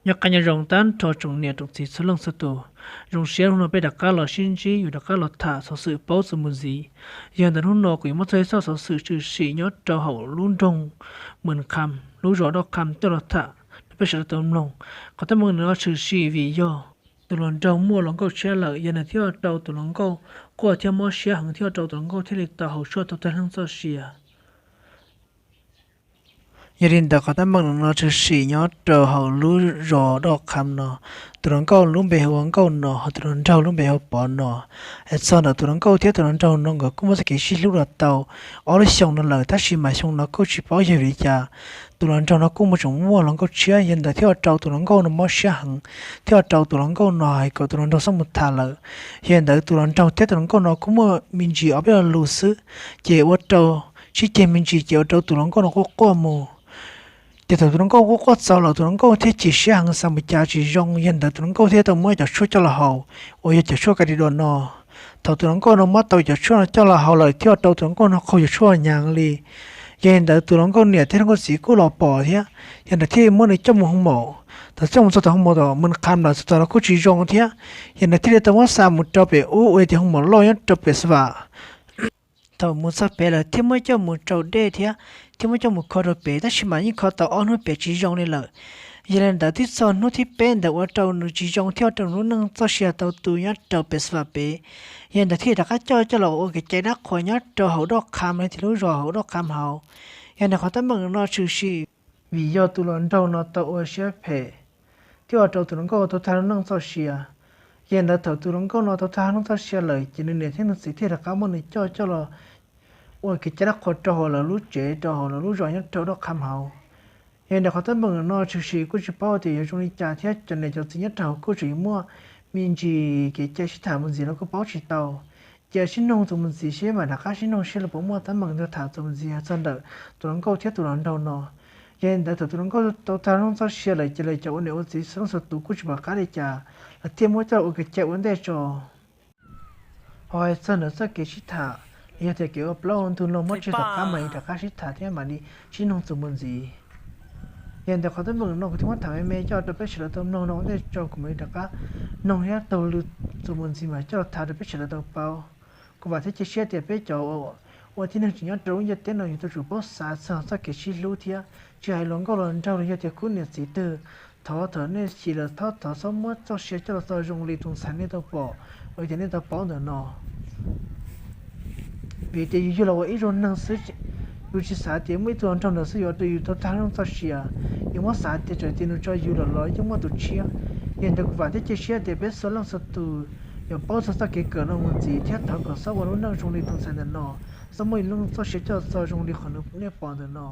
Nyob qab nyob zoo tag nrho tsoom niam tsoom txiv txhua leej txhua tus, zoo siab hnub no peb rov qab los sib ntsib yuav rov qab los tham xov xwm paub txuas mus ntxiv. Yog ntawm hnub no kuv yuav muab txog ib txoj xov xwm tshwm sim nyob rau hauv lub nroog Mws Kham, lub zos Doj Kham coj los tham rau peb sawv daws tau mloog. Qhov teeb meem no tshwm sim vim yog tus hluas nraug muaj hluas nkauj tshiab lawm, yog ntawd thiaj rau tus hluas nkauj quaj thiab mob siab heev thiaj rau tus hluas nkauj thiaj li tau haus tshuaj tau tag neej txoj sia. Yog li ntawd qhov teeb meem no tshwm sim nyob rau hauv lub zos Doj Kham no. Tus hluas nkauj lub npe hu ua Nkauj no, ho tus hluas nraug lub npe hu ua Pov no. Es txog ntawm tus hluas nkauj thiab tus hluas nraug no nkawd kuj muaj txoj kev sib hlub los tau ob lub xyoos no lawm, tab sis mas xyoo no kuj tsis paub yog vim li cas tus hluas nraug no kuj mus tseem muaj hluas nkauj tshiab, yog ntawd thiaj ua rau tus hluas nkauj no mob siab heev, thiaj ua rau tus hluas nkauj no hais kom tus hluas nraug txhob mus tham lawm. Yog ntawd tus hluas nraug thiab tus hluas nkauj no kuj muaj me ntsis ob peb lo lus xwb, ces ua rau sib ceg me ntsis ces ua rau tus hluas nkauj no quaj quaj mus. Ces thaum tus hluas nkauj quaj quaj txaus lawm tus hluas nkauj thiaj chim siab heev xav mus cas tsis zoo, yog ntawd tus hluas nkauj thiaj tau muab cov tshuaj coj los haus, uas yog cov tshuaj ka di dua no. Thaum tus hluas nkauj no muab tau cov tshuaj no coj los haus lawm thiaj ua rau tus hluas nkauj no qaug cov tshuaj nyav li. Yog li ntawd tus hluas nkauj niam thiab hluas nkauj txiv kuj los pom thiab, yog ntawd thiaj muab nws coj mus hoo maum. Thaum coj mus txog tom hoo maum tom Mws Kham lawm txog tom no kuj tsis zoo thiab, yog ntawd thiaj li tau muab xa mus rau pem ub uas yog tias hoo maum loj nyob rau pem Xas Vam. Thaum mus txog pem lawm thiaj muab coj mus rau dej thiab, thiaj muab coj mus kho rau pem, tab sis mas yeej kho tau ob hnub pem tsis zoo li lawm. Yog li ntawd twb txog hnub thib peb ntawd ua rau nws tsis zoo thiaj ua rau nws lub neej txoj sia tau tu nyob rau pem Xas Vam pem. Yog li ntawd thiaj rov qab coj coj los ua kev cai dab qhuas nyob rau hauv Doj Kham no, tias lub zos hauv Doj Kham hauv. Yog li ntawd qhov teeb meem no tshwm sim vim yog tus hluas nraug no tau ua siab phem thiaj ua rau tus hluas nkauj tau tag lub neej txoj sia. Yog li ntawd thaum tus hluas nkauj no tau tag lub neej txoj sia lawm ces nws niam thiab nws txiv thiaj rov qab muab nws coj coj los ua kev cai dab qhuas rau hauv lawv lub tsev, rau hauv lawv lub zos nyob rau Doj Kham hauv. Yog li ntawd qhov teeb meem no tshwm sim kuj tsis paub tias yuav zoo li cas thiab cov niam cov txiv nyob rau hauv kuj tseem yuav muaj me ntsis kev cai sib tham mus ntxiv los kuj paub tsis tau. Cia sib noog txuas mus ntxiv seb mam rov qab sib noog seb lawv puas muaj teeb meem ntawd tham txuas mus ntxiv txog ntawm tus hluas nkauj thiab tus hluas nraug no. Yog li ntawd thaum tus hluas nkauj tau tag lub neej txoj sia lawm ces lawv cov ua niam ua txiv xwb leej txhua tus kuj tsis pom qab li cas, lawv thiaj muab coj ua kev cai ua ntej tso. Ho hais txog ntawm txoj kev sib tham, yog tias kev ua plaub ua ntug no muab tseg tom qab mam li rov qab sib tham thiab mam li sib noog txuas mus ntxiv. Yog li ntawd qhov teeb meem no kuv thiaj muab tham me me coj rau peb sawv daws tau mloog no ua ntej tso, kuv mam li rov qab noog thiab taug lw txuas mus ntxiv mas coj los tham rau peb sawv daws tau paub. Kuv vam thiab cia siab tias peb cov ua tib neeg tseem nyob rau lub ntiaj teb no yuav tau tsum paub xav txog txoj kev sib hlub thiab tsis hais hluas nkauj hluas nraug los yog tias khub niam txiv twg, thov thaum nej chim lawm thov txhob muab txoj sia coj los txog zoo li tus ntxhais nej tau pom, los tias nej tau paub ntawm no. Vim tias yus yug los ua ib zaug neeg xwb, yus tsis xav tias muaj ib tug hluas nraug ntawd xwb yuav ua rau yus tau tag lub neej txoj sia. Yus muab xav tias txawm tias nws tso yus lawm los yeej muaj tus tshiab. Yog li ntawd kuv vam thiab cia siab tias peb txhua leej txhua tus yuav paub txog txoj kev kawm no mus ntxiv thiab thov kom txhob ua lub neej zoo li tus ntxhais ntawm no, txhob muab yus lub neej txoj sia coj txog zoo li qhov nej pom ntawm no.